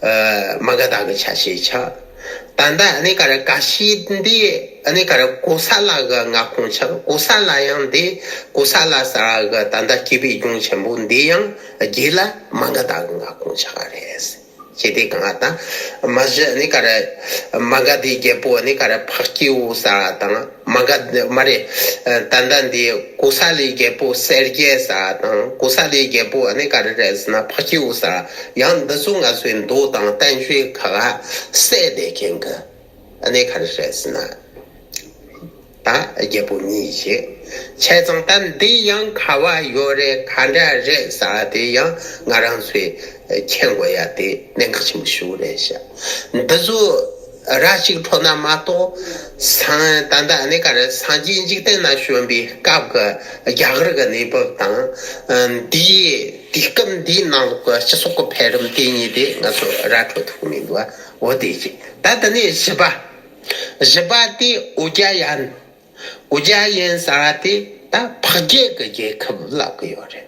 ཨ། མ་ག་དྷ་གི་ཆ་ཤས་ཆགས། ད་ལྟ་ཨ་ནི་ག་རེ། ཀ་ཤི་འདི་ཨ་ནི་ག་རེ། ཀོ་ས་ལ་གི་མངའ་ཁོངས་ཆགས། ཀོ་ས་ལ་ཡང་འདི་ཀོ་ས་ལ་ཟེར་གི་ད་ལྟ་སྐྱེས་བུ་གཞུང་ཆེན་པོ་འདི་ཡང་རྗེས་ལ་མ་ག་དྷ་གི་མངའ་ཁོངས་ཆགས་རེད། བྱས་དུས་གང་ལྟར་མ་གཞི་ཨ་ནི་ག་རེ། མ་ག་དྷའི་རྒྱལ་པོ་ཨ་ནི་ག་རེ། འཕགས་སྐྱེས་འོད་ཟེར་དང་། མ་ག་མ་རེད། ད་ལྟ་འདི་ཀོ་ས་ལའི་རྒྱལ་པོ་གསལ་རྒྱལ་ཟེར་དང་། ཀོ་ས་ལའི་རྒྱལ་པོ་ཨ་ནི་ག་རེ་རེད་ཟེར་ན། འཕགས་སྐྱེས་འོད་ཟེར། ཡང་འདི་ཚོ་ང་ཚོའི་མདོ་དང་བསྟན་བཅོས་ཁག་ག་གསལ་བསྡད་མཁན་གྱི་ཨ་ནི་ག་རེ་རེད་ཟེར་ན། ད་རྒྱལ་པོ་གཉིས་བྱས། བྱས་ཙང་ད་འདི་ཡང་ག་པར་ཡོད་རེད། ག་འདྲ་རེད་ཟེར་བ་དེ་ཡང་ང་རང་ཚོས་མཁྱེན་དགོས་ཡ་དེ་གནད་འགག་ཆེན་པོ་ཞིག་རེད་ཤག་འདི་ཚོ་ར་གཅིག་འཕྲོ་ན་མ་གཏོགས། སང་ད་ལྟ་ཨ་ནི་ག་རེ། སངས་རྒྱས་འཇིག་རྟེན་ན་བྱོན་པའི་སྐབས་ཀྱི་རྒྱ་གར་གྱི་གནས་བབ་དང་། ཨ། འདིའི་དུས་སྐབས་འདིའི་ནང་ལོགས་ཀྱི་སྤྱི་ཚོགས་ཀྱི་འཕེལ་རིམ་དེ་གཉིས་དེ་ང་ཚོ་ར་འཕྲོད་ཐུབ་ཀྱི་མི་འདུག་འོ་དེ་གཅིག་ད་དེ་ནས་བཞི་པ། བཞི་པ་དེ་ཨོ་ཛ་ཡན། ཨོ་ཛ་ཡན་ཟེར་བ་དེ་ད་འཕགས་རྒྱལ་གྱི་རྒྱལ་ཁབ་ལབ་ཀྱི་ཡོད་རེད།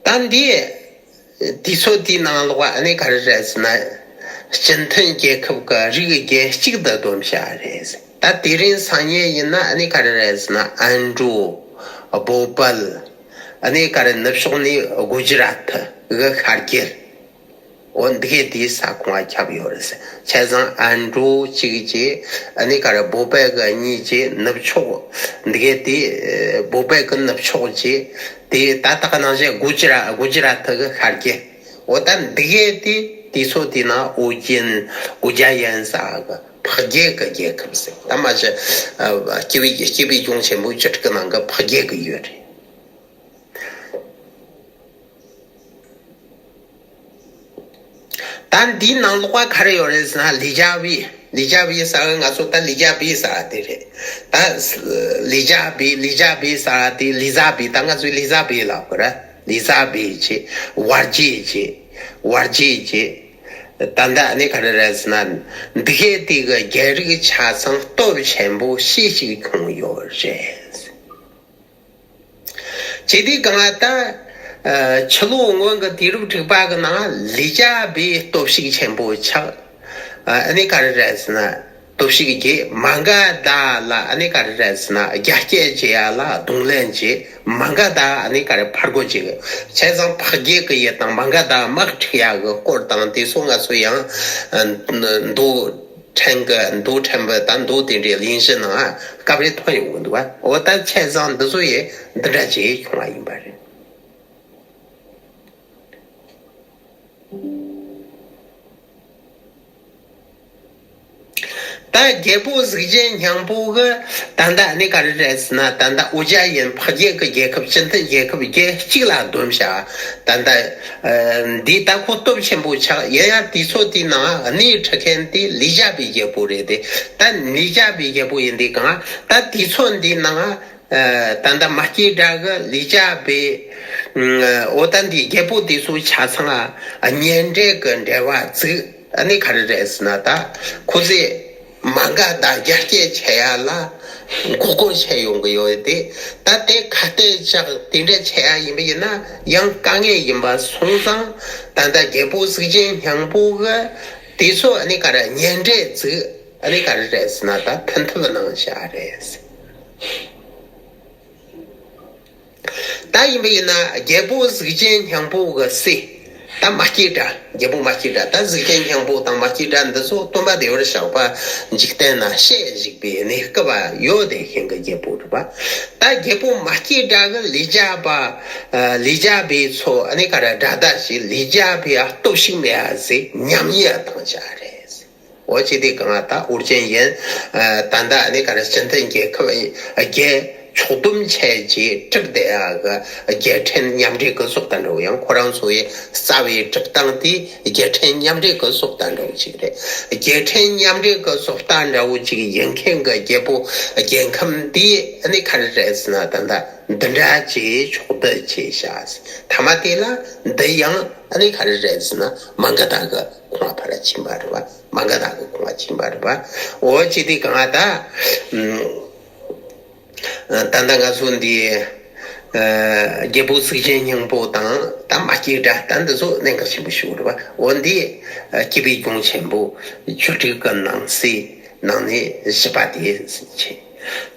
ད་འདི་དུས་ཚོད་དེའི་ནང་ལོགས་ཨ་ནི་ག་རེ་རེད་ཟེར་ན། སྤྱི་མཐུན་རྒྱལ་ཁབ་ཀྱི་རིགས་རྒྱལ་གཅིག་ཏུ་བསྡོམས་བཞག་རེད། ད་དེ་རིང་སང་ཉིན་ཡིན་ན་ཨ་ནི་ག་རེ་རེད་ཟེར་ན། ཨན་ཌྲོ། བོ་པལ། ཨ་ནི་ག་རེ། ནུབ་ཕྱོགས་ནས་གུ་ཇི་ར་ཐི་གི་ཤར་རྒྱུད། འོ་འདི་གའི་དེའི་ས་ཁོངས་ཁྱབ་ཡོད་རེད། བྱས་ཙང་ཨན་ཌྲོ་གཅིག་བྱས། ཨ་ནི་ག་རེ། བོ་པལ་གི་གཉིས་བྱས། ནུབ་ཕྱོགས་འདི་གའི་དེ། བོ་པལ་གི་ནུབ་ཕྱོགས་བྱས། དེ་ད་ལྟ་ག་ནང་བཞིན་གུ་ཇི་ར་གུ་ཇི་ར་ཐི་གི་ཤར་རྒྱུད། འོ་ད་འདི་གའི་དེ་དུས་ཚོད་དེའི་ནང་ཨོ་རྒྱན། ཨོ་ཛ་ཡན་ཟེར་གི་འཕགས་རྒྱལ་གྱི་རྒྱལ་ཁབ་ཟེར། ད་མ་གཞི། ཨ། སྐྱེས་བུ་སྐྱེས་བུ་གཞུང་ཆེན་པོ་བཅུ་དྲུག་གི་ནང་གི་འཕགས་རྒྱལ་གྱི་ཡུལ་རེད། ད་འདིའི་ནང་ལོགས་པ་ག་རེ་ཡོད་རེད་ཟེར་ན། ལི་ཛ་བི། ལི་ཛ་བི་ཟེར་བ་ང་ཚོ་ད་ལི་ཛ་བི་ཟེར་བ་དེ་རེད། ད་ལི་ཛ་བི། ལི་ཛ་བི་ཟེར་བ་དེ། ལི་ཛ་བི། ད་ང་ཚོས་ལི་ཛ་བི་ལབ་དགོས་རེད། ལི་ཛ་བི་བྱས། ཝར་ཇི་བྱས། ཝར་ཇི་བྱས། ད་ལྟ་ནི་ག་རེ་རེད་ཟེར་ན། འདི་གའི་དེ་གི་རྒྱལ་རིགས་ཆ་ཚང་སྟོབས་ཆེན་པོ་ཤས་ཤིག་ཁྱོན་ཡོད་རེད། ཇི་སྟེ་གང་ལྟར། ཨ། ཕྱི་ལོ་སྔོན་གྱི་དུས་རབས་དྲུག་པ་གི་ནང་ལི་ཇ་བའི་སྟོབས་ཤུགས་ཆེན་པོ་ཆགས། ཨ་ནི་ག་རེ་རེད་ཟེར་ན། སྟོབས་ཤུགས་ཀྱིས་མ་ག་དྷ་ལ་ཨ་ནི་ག་རེ་རེད་ཟེར་ན། རྒྱ་སྐྱེད་བྱེད་ཡ་ལ་གདོང་ལེན་བྱེད། མ་ག་དྷ་ཨ་ནི་ག་རེ་ཕར་རྒོལ་བྱེད། བྱས་ཙང་འཕགས་རྒྱལ་གྱི་ཡུལ་དང་མ་ག་དྷ་དམག་འཁྲུག་ཡ་གི་སྐོར་དང་དེ་ཚོ་ང་ཚོ་ཡང་མདོ་ཕྲན་གྱི་མདོ་ཕྲན་བུ་དང་མདོ་དེ་འདྲའི་གླེང་གཞི་ནང་སྐབས་རེ་ཐོན་ཡོང་གི་འདུག་བ། འོ་ད་བྱས་ཙང་འདི་ཚོ་ཡི་འདི་འདྲ་བྱས་བྱུང་བ་ཡིན་པ་རེད། ད་རྒྱལ་པོ་གཟུགས་ཅན་སྙིང་པོ་གི་ད་ལྟ་ནི་ག་རེ་རེད་ཟེར་ན། ད་ལྟ་ཨོ་རྒྱན་ཡིན་འཕགས་རྒྱལ་གྱི་རྒྱལ་ཁབ་སྤྱི་མཐུན་རྒྱལ་ཁབ་བརྒྱད་གཅིག་ལ་བསྡོམས་བྱ། ད་ལྟ་འདི་ད་ཁོ་སྟོབས་ཆེན་པོ་ཆགས། ཡིན་ཡང་དུས་ཚོད་དེའི་ནང་སྣེ་ཁྲིད་མཁན་དེ་ལི་ཇ་བའི་རྒྱལ་པོ་རེད་དེ། ད་ལི་ཇ་བའི་རྒྱལ་པོ་ཡིན་དུས་གང་ད་དུས་ཚོད་འདིའི་ནང་། ད་ལྟ་མ་སྐྱེས་དགྲ་གི་ལི་ཇ་བའི་འོ་ད་འདི་རྒྱལ་པོ་དེ་ཚོ་ཆ་ཚང་གཉེན་འབྲེལ་གི་འབྲེལ་བ་བཙུགས། ཨ་ནི་ག་རེ་རེད་ཟེར་ན། ད་ཁོ་ཚོས་མ་ག་དྷ་རྒྱ་སྐྱེད་བྱེད་ཡ་ལ་འགོག་རྒོལ་བྱས་ཡོང་གི་ཡོད་དེ། ད་དེ་ཁ་གཏད་བཅག་དེ་འདྲ་བྱེད་ཡ་ཡིན་པ་ཡིན་ན་ཡང་དཀའ་ངལ་ཡིན་པ་སོང་ཙང་། ད་ལྟ་རྒྱལ་པོ་གཟུགས་ཅན་སྙིང་པོ་གི་དེ་ཚོ་ཨ་ནི་ག་རེ་གཉེན་འབྲེལ་བཙུགས། ཨ་ནི་ག་རེ་རེད་ཟེར་ན། ད་མཐུན་ཐབས་གནང་བཞག་རེད། ད་ཡིན་པ་ཡིན་ན་རྒྱལ་པོ་གཟུགས་ཅན་སྙིང་པོ་གི་སྲས། ད་མ་སྐྱེས་དགྲ། རྒྱལ་པོ་མ་སྐྱེས་དགྲ། ད་གཟུགས་ཅན་སྙིང་པོ་དང་མ་སྐྱེས་དགྲ་འདི་ཚོ་སྟོན་པ་བདེ་བར་གཤེགས་པ་འཇིག་རྟེན་ན་བཤད་བཞག་པའི་གནས་སྐབས་ཡོད་དེ་ཤིང་གི་རྒྱལ་པོ་རེད་པ། ད་རྒྱལ་པོ་མ་སྐྱེས་དགྲ་གི་ལི་ཇ་བ། ལི་ཇ་བའི་ཚོ་ཨ་ནི་ག་རེ་དགྲ་ཟླ་ཞིག་ལི་ཇ་བའི་སྟོབས་ཤུགས་མེད་ཨ་ཟེར་ཉམས་ཉེས་བཏང་བཞག་རེད། འོ་ཅི་སྟེ་གང་ད་ཨོ་རྒྱན་ཡིན། ད་ལྟ་ནི་ག་རེ་སྤྱི་མཐུན་རྒྱལ་ཁབ་བརྒྱད་ཕྱོགས་བསྡོམས་བྱས་རྗེས་གྲུབ་བསྡད་ཡག་གི་རྒྱལ་ཕྲན་མཉམ་འབྲེལ་གི་བཟོ་ལྟ་འདྲ་བོ། ཡང་ཁོ་རང་ཚོ་ཡི་རྩ་བའི་གྲུབ་སྟངས་དེ་རྒྱལ་ཕྲན་མཉམ་འབྲེལ་གི་བཟོ་ལྟ་འདྲ་བོ་ཅིག་རེད། རྒྱལ་ཕྲན་མཉམ་འབྲེལ་གི་བཟོ་ལྟ་འདྲ་བོ་ཅིག་ཡིན་མཁན་གི་རྒྱལ་པོ་རྒྱལ་ཁམས་དེ་ནི་ག་རེ་རེད་ཟེར་ན། ད་ལྟ་འདི་འདྲ་ཅིག་ཕྱོགས་བསྡུ་བྱས་བཞག། ཐ་མ་དེ་ལ་འདི་ཡང་ནི་ག་རེ་རེད་ཟེར་ན། མ་ག་དྷ་གི་ཁོངས་ཕར་ཕྱིན་པ་རེད་བ། མ་ག་དྷ་གི་ཁོངས་ཕྱིན་པ་རེད་བ། འོ་ཅི་སྟེ་གང་ད། ད་ལྟ་ང་ཚོ་འདི་རྒྱལ་པོ་གཟུགས་ཅན་སྙིང་པོ་དང་ད་མ་སྐྱེས་དགྲ་ད་འདི་ཚོ་གནད་འགག་ཆེན་པོ་ཞིག་རེད་བ། འོ་འདི་སྐྱེས་བུ་གྱོང་ཆེན་པོ་བཅུ་དྲུག་གི་ནང་གསེས་ནང་ནས་བཞི་པ་དེ་བྱས།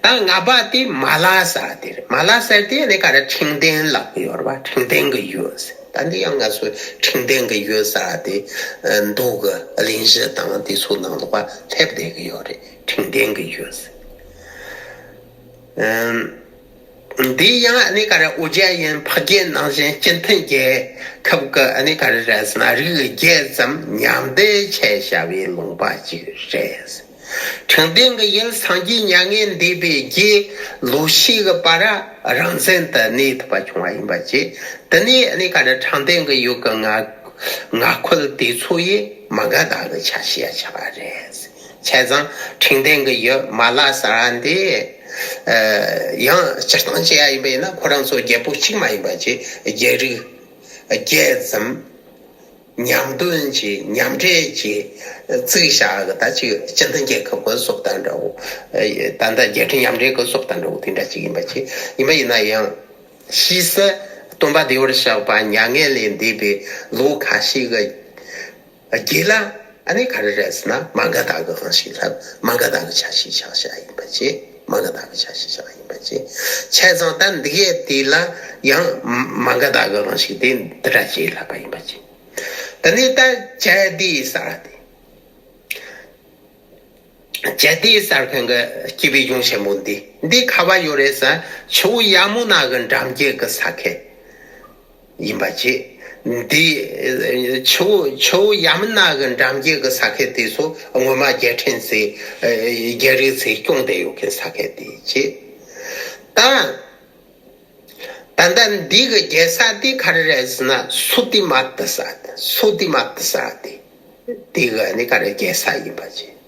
ད་ལྔ་པ་དེ་མ་ལ་ཟེར་དེ་རེད། མ་ལ་ཟེར་དེ་ནི་ག་རེ་འཕྲེང་ལྡན་ལབ་ཀྱི་ཡོད་རེད་བ། འཕྲེང་ལྡན་གྱི་ཡུལ་ཟེར། ད་འདི་ཡང་ང་ཚོས་འཕྲེང་ལྡན་གྱི་ཡུལ་ཟེར་དེ་མདོ་གི་གླེང་གཞི་དང་དེ་ཚོ་ནང་ལོགས་སླེབས་བསྡད་ཀྱི་ཡོད་རེད། འཕྲེང་ལྡན་གྱི་ཡུལ་ཟེར། འདི་ཡང་ནི་ག་རེ་ཨོ་རྒྱན་ཡིན་འཕགས་རྒྱལ་ནང་བཞིན་སྤྱི་མཐུན་རྒྱལ་ཁབ་ཀྱི་ནི་ག་རེ་རེད་ཟེར་ན། རིགས་བརྒྱད་ཙམ་མཉམ་འདེགས་བྱས་བྱ་བའི་ལུང་པ་ཅིག་རེད། འཕྲེང་ལྡན་གྱི་ཡུལ་སངས་རྒྱས་མྱ་ངན་འདས་པའི་རྗེས་ལོ་ཤས་ཀྱི་བར་རང་བཙན་དུ་གནས་ཐུབ་པ་བྱུང་བ་ཡིན་པ་བཅས། དེ་ནས་ནི་ག་རེ་འཕྲེང་ལྡན་གྱི་ཡུལ་གྱི་མངའ་མངའ་ཁུལ་དེ་ཚོ་ཡི་མ་ག་དྷ་གི་ཆ་ཤས་ཆགས་པ་རེད། བྱས་ཙང་འཕྲེང་ལྡན་གྱི་ཡུལ་མ་ལ་ཟེར་བ་འདི་ཡང་སྤྱིར་བཏང་བྱས་ཡ་ཡིན་པ་ཡིན་ན། ཁོ་རང་ཚོ་རྒྱལ་པོ་གཅིག་མ་ཡིན་པ་བཅས་རྒྱལ་རིགས་བརྒྱད་ཙམ་མཉམ་འདོན་གྱིས་མཉམ་འབྲེལ་གྱིས་བཙུགས་བཞག་གི་ད་ཅིག་སྤྱི་མཐུན་རྒྱལ་ཁབ་ཀྱི་བཟོ་ལྟ་འདྲ་བོ། ད་ལྟ་རྒྱལ་ཕྲན་མཉམ་འབྲེལ་གྱི་བཟོ་ལྟ་འདྲ་བོ་དེ་འདྲ་ཅིག་ཡིན་པ་བཅས། ཡིན་པ་ཡིན་ན་ཡང་ཕྱིས་སུ་སྟོན་པ་བདེ་བར་གཤེགས་པ་མྱ་ངན་ལས་འདས་པའི་ལོ་ཁ་ཤས་ཀྱི་རྗེས་ལ་ཨ་ནི་ག་རེ་རེད་ཟེར་ན། མ་ག་དྷ་གི་དབང་ཞིག་ལྷབ། མ་ག་དྷ་གི་ཆ་ཤས་ཆགས་བཞག་ཡིན་པ་བཅས། མ་ག་དྷ་གི་ཆ་ཤས་ཆགས་ཡིན་པ་བཅས། བྱས་ཙང་ད་འདི་གའི་དེ་ལ་ཡང་མ་ག་དྷ་གི་དབང་ཞིག་དེ་འདི་འདྲ་ཅིག་ལྷབ་པ་ཡིན་པ་བཅས། དེ་ནས་ད་ཅ་དི་ཟེར་བ་དེ། ཅ་དི་ཟེར་མཁན་གྱི་སྐྱེས་བུ་གྱོང་ཆེན་པོ་འདི། འདི་ག་པར་ཡོད་རེད་ཟེར། ཆུ་བོ་ཡ་མུ་ན་གི་འགྲམ་རྒྱུད་ཀྱི་ས་ཁུལ་ཡིན་པ་བཅས། འདི་ཆུ་བོ་ཆུ་བོ་ཡ་མུ་ན་གི་འགྲམ་རྒྱུད་ཀྱི་ས་ཁུལ་དེ་ཚོ་སྔོན་མ་རྒྱལ་ཕྲན་ཚོས་རྒྱལ་རིགས་ཚོས་སྐྱོང་བསྡད་ཡོད་མཁན་ས་ཁུལ་དེ་བཅས། ད་ད་ལྟ་འདི་གི་རྒྱལ་ས་དེ་ག་རེ་རེད་ཟེར་ན། སོ་ཏི་མ་ཏི་ཟེར་ཏེ། སོ་ཏི་མ་ཏི་ཟེར་ཏེ། དེ་གི་ནི་ག་རེ་རྒྱལ་ས་ཡིན་པ་བཅས།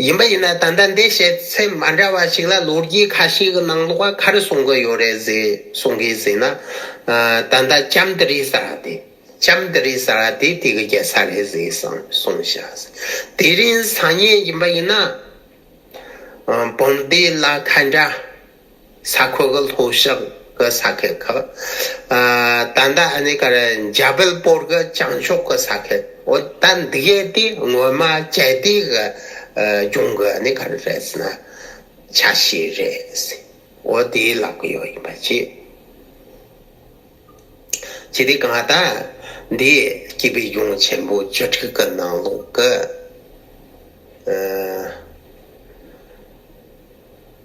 ཡིན་པ་ཡིན་ན་ད་ལྟ་འདི་བཤད་ཚད་མ་འདྲ་བ་ཞིག་ལ་ལོ་རྒྱུས་ཁ་ཤས་ཀྱི་ནང་ལོགས་ག་རེ་གསུང་གི་ཡོད་རེད་ཟེར། གསུང་གི་ཟེར་ན། ད་ལྟ་ཅམ་ཏི་རི་ཟེར་ཏེ། ལྕམ་དེ་རིང་ས་ར་དེ་དེ་གི་རྒྱལ་ས་རེད་ཟེར་གསུངས་གསུངས་བཞག། དེ་རིང་སང་ཉིན་ཡིན་པ་ཡིན་ན། ཨ། བོན་སྡེ་ལ་ཁ་འདྲ་ས་ཁུལ་གི་ལྷོ་ཕྱོགས་གི་ས་ཁུལ་ཁག། ཨ། ད་ལྟ་ཨ་ནི་ག་རེ་ཇ་བལ་པོར་གི་བྱང་ཕྱོགས་གི་ས་ཁུལ། འོ་ད་འདི་གའི་དེ་སྔོན་མ་ཇ་དེ་གི་ཨ་ལྗོངས་གི་ཨ་ནི་ག་རེ་རེད་ཟེར་ན་ཆ་ཤས་རེད་ཟེར། འོ་དེ་ལབ་གི་ཡོད་ཡིན་པ་བྱས། ཅི་སྟེ་གང་ལྟར་འདི་སྐྱེས་བུ་གཞུང་ཆེན་པོ་བཅུ་དྲུག་གི་ནང་ལོགས་ཀྱི་ཨ་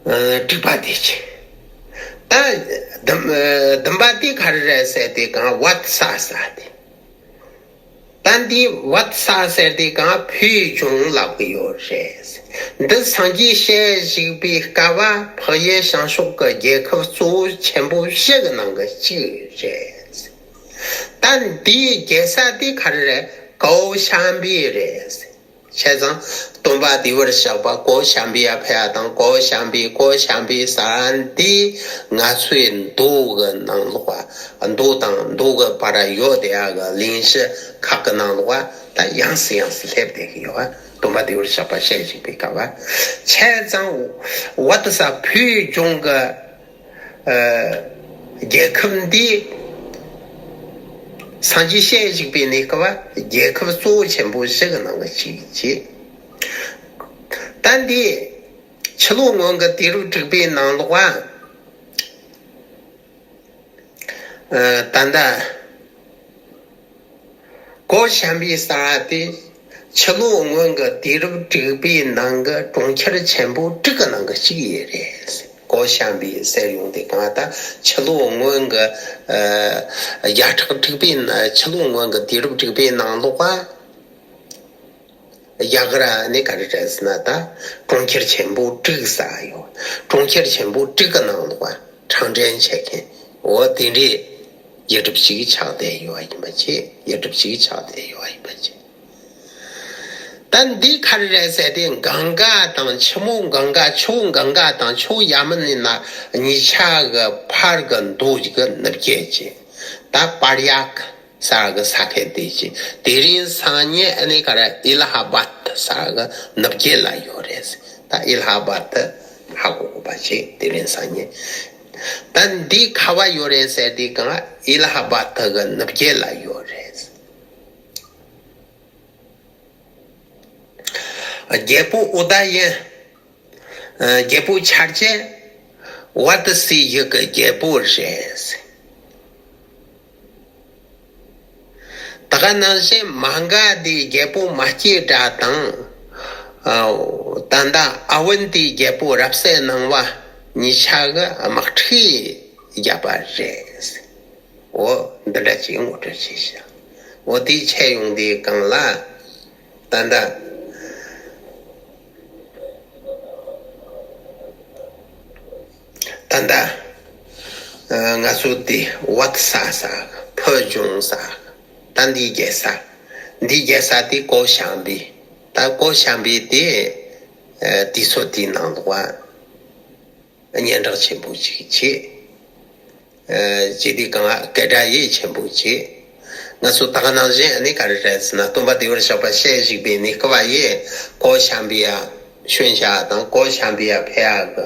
ཨ་དྲུག་པ་དེ་ཅི། ད་བདུན་ཨ་བདུན་པ་དེ་ག་རེ་རེད་ཟེར་ཏེ་གང་བཏ་ས་ས་དེ། ད་འདི་བཏ་ས་ཟེར་ཏེ་གང་ཕུའི་གཞུང་ལབ་གི་ཡོད་རེད། འདི་སངས་རྒྱས་ཞལ་བཞུགས་པའི་སྐབས་བ་འཕགས་ཡུལ་བྱང་ཕྱོགས་ཀྱི་རྒྱལ་ཁབ་གཙོ་བོ་ཆེན་པོ་བཞི་གི་ནང་གི་གཅིག་རེད། ད་འདིའི་རྒྱལ་ས་དེ་ག་རེ་རེད། ཀོ་ཤམ་བི་རེད། བྱས་ཙང་སྟོན་པ་བདེ་བར་གཤེགས་པ་ཀོ་ཤམ་བི་ཡ་ཕེབས་ཡ་དང་། ཀོ་ཤམ་བི་ཀོ་ཤམ་བི་ཟེར་འདི་ང་ཚོའི་མདོ་གི་ནང་ལོགས་པ། མདོ་དང་མདོ་གི་བར་ཡོད་དེ་ཡ་གི་གླེང་གཞི་ཁག་གི་ནང་ལོགས་པ་ད་ཡང་སེ་ཡང་སེ་སླེབས་བསྡད་ཀྱི་ཡོད་པ། སྟོན་པ་བདེ་བར་གཤེགས་པ་ཞལ་བཞུགས་པའི་སྐབས་པ། བྱས་ཙང་བཏ་ས་ཕུའི་གཞུང་གི་ཨ་རྒྱལ་ཁབ་འདི་སངས་རྒྱས་ཞལ་བཞུགས་པའི་གནས་སྐབས་པ་རྒྱལ་ཁབ་གཙོ་བོ་ཆེན་པོ་བཞི་གི་ནང་གི་གཅིག་བྱས། ད་འདི་ཕྱི་ལོ་སྔོན་གྱི་དུས་རབས་དྲུག་པའི་ནང་ལོགས་པ། ཨ་ད་ལྟ་ཀོ་ཤམ་བི་ཟེར་བ་དེ་ཕྱི་ལོ་སྔོན་གྱི་དུས་རབས་དྲུག་པའི་ནང་གི་གྲོང་ཁྱེར་ཆེན་པོ་དྲུག་གི་ནང་གི་གཅིག་ཡིན་རེད། ཀོ་ཤམ་བི་ཟེར་ཡོང་དེ་གང་ལྟར་ཕྱི་ལོ་སྔོན་གྱི་ཨ་བརྒྱ་ཕྲག་དྲུག་པའི་ནང་ཕྱི་ལོ་སྔོན་གྱི་དུས་རབས་དྲུག་པའི་ནང་ལོགས་པ། རྒྱ་གར་ནི་ག་རེ་རེད་ཟེར་ན་ད་གྲོང་ཁྱེར་ཆེན་པོ་དྲུག་ཟེར་ཡོད། གྲོང་ཁྱེར་ཆེན་པོ་དྲུག་གི་ནང་ལོགས་པ་གྲངས་འདྲེན་བྱེད་མཁན་འོ་དེ་འདྲའི་ཡུལ་གྲུ་ཞིག་ཆགས་བསྡད་ཡོད་པ་ཡིན་པ་བྱས། ཡུལ་གྲུ་ཞིག་ཆགས་བསྡད་ཡོད་པ་ཡིན་པ་བྱས། ད་འདི་ག་རེ་རེད་ཟེར་ཏེ་གངྒཱ་དང་ཆུ་མོ་གངྒཱ། ཆུ་བོ་གངྒཱ་དང་ཆུ་བོ་ཡ་མུ་ནའི་ནང་གཉིས་ཆ་གི་བར་གྱི་མདོ་ཞིག་གི་ནུབ་བརྒྱད་ཀྱི་ད་པར་ཡག་ཟེར་གི་ས་ཁུལ་དེ་ཅི། དེ་རིང་སང་ཉིན་ཨ་ནི་ག་རེ་ཨི་ལ་ཧ་བཱད་ཟེར་གི་ནུབ་བརྒྱད་ལ་ཡོད་རེད། ད་ཨི་ལ་ཧ་བཱད་ཧ་གོ་དགོས་པ་ཅིག་དེ་རིང་སང་ཉིན། ད་འདི་ག་པར་ཡོད་རེད་ཟེར་དུས་གང་ཨི་ལ་ཧ་བཱད་གི་ནུབ་བརྒྱད་ལ་ཡོད་རེད། རྒྱལ་པོ་ཨུ་དཱ་ཡན། ཨ་རྒྱལ་པོ་ཆར་ཆེན། བ་ཏི་སའི་ཡུལ་གྱི་རྒྱལ་པོ་རེད། ད་ག་ནང་བཞིན་མ་ག་དྷའི་རྒྱལ་པོ་མ་སྐྱེས་དགྲ་དང་། ཨ་ད་ལྟ་ཨ་ཝན་ཏིའི་རྒྱལ་པོ་རབ་གསལ་སྣང་བ་གཉིས་ཆ་གི་དམག་འཁྲུག་བརྒྱབ་པ་རེད། འོ་འདི་འདྲ་ཅིག་ངོ་སྤྲོད་བྱས་ཤག་འོ་དེའི་ཆེད་ཡོང་དེའི་སྒང་ལ། ད་ལྟ། ད་ལྟ། ཨ་ང་ཚོ་དེ་བཏ་ས་ཟེར། ཕུའི་གཞུང་ཟེར། ད་འདིའི་རྒྱལ་ས། འདིའི་རྒྱལ་ས་དེ་ཀོ་ཤམ་བི། ད་ཀོ་ཤམ་བི་དེ་ཨ་དུས་ཚོད་དེའི་ནང་ལོགས་པ། སྙན་གྲགས་ཆེན་པོ་ཅིག་བྱས། ཨ་ཅི་སྟེ་གང་སྐད་གྲགས་ཡིད་ཆེན་པོ་བྱས། ང་ཚོ་ད་ག་ནང་བཞིན་ཨ་ནི་ག་རེ་རེད་ཟེར་ན་སྟོན་པ་བདེ་བར་གཤེགས་པ་ཞལ་བཞུགས་པའི་གནས་སྐབས་པ་ཡིན། ཀོ་ཤམ་བི་ཡ་བྱོན་བཞག་དང་ཀོ་ཤམ་བི་ཡ་ཕེབས་ཡག་གི་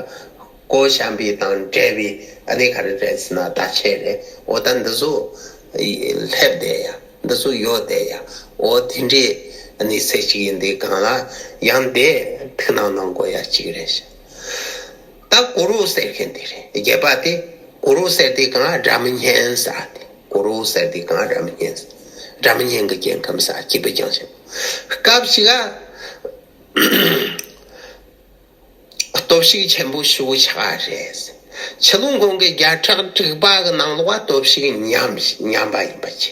ཀོ་ཤམ་བི་དང་འབྲེལ་བའི་ཨ་ནི་ག་རེ་རེད་ཟེར་ན་ད་ཆེད་རེད། འོ་ད་འདི་ཚོ་སླེབས་བསྡད་ཡ། འདི་ཚོ་ཡོད་བསྡད་ཡ། འོ་དེ་འདྲའི་གནས་ཚུལ་ཅིག་ཡིན་དུས་སྒང་ལ་ཡང་དེ་ཐུགས་སྣང་གནང་དགོས་ཡ་གཅིག་རེད་ཤག་ད་གུ་རུ་ཟེར་མཁན་དེ་རེད། རྒྱལ་པོ་དེ་གུ་རུ་ཟེར་དུས་སྒང་སྒྲ་མི་སྙན་ཟེར་དེ། གུ་རུ་ཟེར་དུས་སྒང་སྒྲ་མི་སྙན། སྒྲ་མི་སྙན་གྱི་རྒྱལ་ཁམས་ཟེར། སྐྱེས་བུ་རྒྱང་ཆེན་པོ། སྐབས་ཤིག་ག་སྟོབས་ཤུགས་ཆེན་པོ་ཞེ་པོ་ཆགས་རེད། ཕྱི་ལོ་འཁོར་གི་བརྒྱ་ཕྲག་དྲུག་པ་གི་ནང་ལོགས་པ་སྟོབས་ཤུགས་ཉམས་ཉམས་པ་ཡིན་པ་བྱས།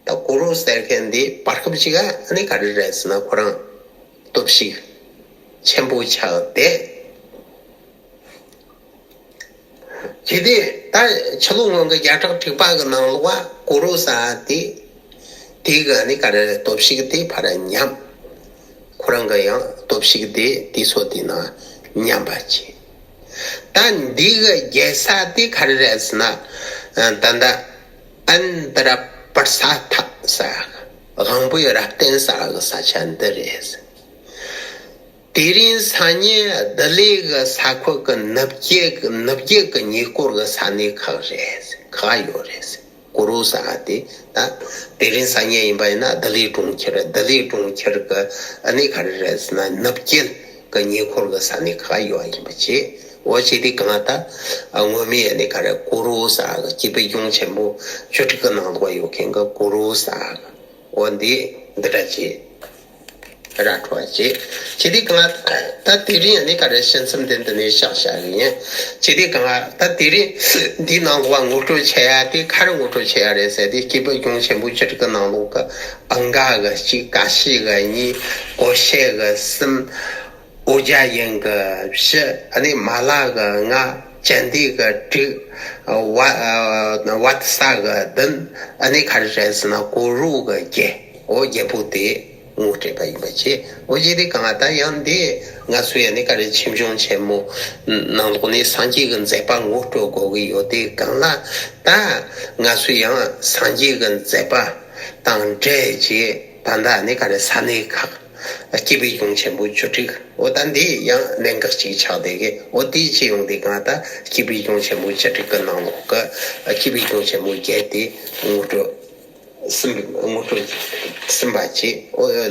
ད་གུ་རུ་ཟེར་མཁན་འདི་བར་སྐབས་ཤིག་ག་ཨ་ནི་ག་རེ་རེད་ཟེར་ན་ཁོ་རང་སྟོབས་ཤུགས་ཆེན་པོ་ཆགས་ཏེ། དེ་དེ་ད་ཕྱི་ལོ་སྔོན་གྱི་བརྒྱ་ཕྲག་དྲུག་པ་གི་ནང་ལོགས་པ་གུ་རུ་ཟེར་དེ། དེ་གི་ཨ་ནི་ག་རེ་རེད། སྟོབས་ཤུགས་དེ་ཕར་ཉམས། ཁོ་རང་གི་ཡང་སྟོབས་ཤུགས་དེ་དུས་ཚོད་དེ་ནང་ཉམས་པ་བྱས། ད་འདི་གི་རྒྱལ་ས་དེ་ག་རེ་རེད་ཟེར་ན། ད་ལྟ་ཨན་དྲ་ པར་ས་ཐག་ས་དབང་པོའི་རབ་བརྟན་ས་གི་ས་ཆ་འདི་རེད། དེ་རིང་སང་ཉིན་བདེ་ལེགས་གི་ས་ཁུལ་གི་ནུབ་རྒྱུད་ནུབ་རྒྱུད་གི་ཉེ་སྐོར་གི་ས་གནས་ཁག་རེད། ཁག་ཡོད་རེད། གུ་རུ་ས་དེ་ད་དེ་རིང་སང་ཉིན་ཡིན་པ་ཡིན་ན་བདེ་ལེགས་གྲོང་ཁྱེར་བདེ་ལེགས་གྲོང་ཁྱེར་གི་ཨ་ནི་ག་རེ་རེད་ཟེར་ན་ནུབ་རྒྱུད་གི་ཉེ་འཁོར་གི་ས་གནས་ཁག་ཡོད་ཡིན་པ་བྱས། འོ་བྱས་དུས་གང་ལྟར་ཨ་ངོ་མའི་ཨ་ནི་ག་རེ་གུ་རུ་ས་གི་སྐྱེས་བུ་གཞུང་ཆེན་པོ་བཅུ་དྲུག་གི་ནང་དུ་ཡོད་མཁན་གི་གུ་རུ་ས་གི་འོ་འདི་འདི་འདྲ་བྱས། ར་འཕྲོ་བ་བྱས། བྱས་དུས་གང་ལྟར་དེ་རིང་ཨ་ནི་ག་རེ་ཞལ་འཛོམས་དེ་འདི་ནས་བཞག་བཞག་གི་ཡིན། བྱས་དུས་གང་ལྟར་དེ་རིང་འདིའི་ནང་ལོགས་ངོ་སྤྲོད་བྱེད་ཡ་དེ་ག་རེ་ངོ་སྤྲོད་བྱེད་ཡ་རེད་ཟེར་དུས་སྐྱེས་བུ་གཞུང་ཆེན་པོ་བཅུ་དྲུག་གི་ནང་ལོགས་གི་ཨང་ག་གི་གཅིག་ཀ་ཤི་གི་གཉིས་ཀོ་ཤའི་གི་གསུམ། ཨོ་རྒྱན་གྱི་བཞི། ཨ་ནི་མ་ལ་གི་ལྔ། ཅན་དེ་གི་དྲུག་བ་བ་ཏི་ས་གི་བདུན། ཨ་ནི་ག་རེ་རེད་ཟེར་ན་གུ་རུ་གི་བརྒྱད། འོ་བརྒྱད་པོ་དེ་ངོ་སྤྲད་པ་ཡིན་པ་བྱས། འོ་བྱས་དུས་གང་ལྟར་ཡང་འདི་ང་ཚོའི་ཨ་ནི་ག་རེ་ཆོས་འབྱུང་ཆེན་མོ་ནང་ལོགས་ནས་སངས་རྒྱས་ཀྱི་མཛད་པ་ངོ་སྤྲོད་དགོས་ཀྱི་ཡོད་དུས་གང་ལ་ད་ང་ཚོས་ཡང་སངས་རྒྱས་ཀྱི་མཛད་པ་དང་འབྲེལ་བྱས་ད་ལྟ་ཨ་ནི་ག་རེ་ས་གནས་ཁག་སྐྱེས་བུ་གཞུང་ཆེན་པོ་བཅུ་དྲུག་འོ་ད་འདི་ཡང་གནད་འགག་ཅིག་ཆགས་བསྡད་གི། འོ་དེའི་ཆེད་ཡོང་དུས་གང་ལྟར་སྐྱེས་བུ་གཞུང་ཆེན་པོ་བཅུ་དྲུག་གི་ནང་ལོགས་ཀྱི་སྐྱེས་བུ་གཞུང་ཆེན་པོ་བརྒྱད་དེ་ངོ་སྤྲོད་གསུམ་ངོ་སྤྲོད་གསུམ་པ་བྱས། འོ་བྱས་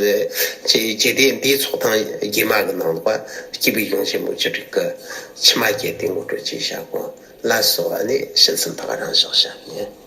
བྱས་དེ་འདིའི་ཚོགས་ཐེངས་རྗེས་མ་གི་ནང་ལོགས་སྐྱེས་བུ་གཞུང་ཆེན་པོ་བཅུ་དྲུག་གི་ཕྱི་མ་བརྒྱད་དེ་ངོ་སྤྲོད་བྱས་བཞག་གོ། ལ་སོགས་ཨ་ནི་ཞལ་འཛོམས་ཐག་རིང་བཞག་བཞག་ཡིན།